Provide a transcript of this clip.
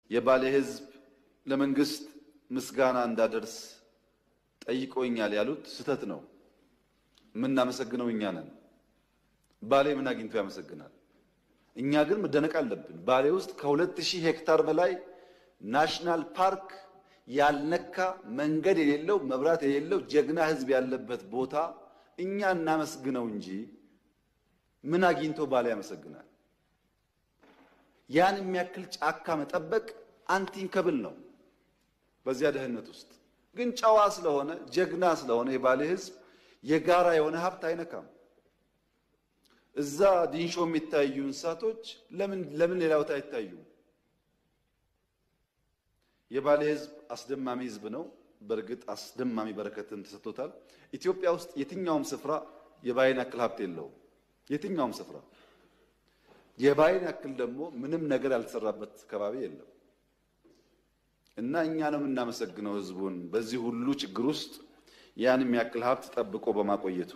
የባሌ ሕዝብ ለመንግስት ምስጋና እንዳደርስ ጠይቆኛል ያሉት ስህተት ነው። የምናመሰግነው እኛ ነን። ባሌ ምን አግኝቶ ያመሰግናል? እኛ ግን መደነቅ አለብን። ባሌ ውስጥ ከ2000 ሄክታር በላይ national park ያልነካ፣ መንገድ የሌለው፣ መብራት የሌለው ጀግና ህዝብ ያለበት ቦታ እኛ እናመስግነው እንጂ ምን አግኝቶ ባሌ ያመሰግናል? ያን የሚያክል ጫካ መጠበቅ unthinkable ነው። በዚያ ድህነት ውስጥ ግን ጨዋ ስለሆነ፣ ጀግና ስለሆነ የባሌ ህዝብ የጋራ የሆነ ሀብት አይነካም። እዛ ዲንሾ የሚታዩ እንስሳቶች ለምን ሌላ ቦታ አይታዩም? የባሌ ህዝብ አስደማሚ ህዝብ ነው። በእርግጥ አስደማሚ በረከትም ተሰጥቶታል። ኢትዮጵያ ውስጥ የትኛውም ስፍራ የባሌን ያክል ሀብት የለውም። የትኛውም ስፍራ የባሌን ያክል ደግሞ ምንም ነገር ያልተሰራበት ከባቢ የለም። እና እኛ ነው የምናመሰግነው ህዝቡን በዚህ ሁሉ ችግር ውስጥ ያን የሚያክል ሀብት ጠብቆ በማቆየቱ።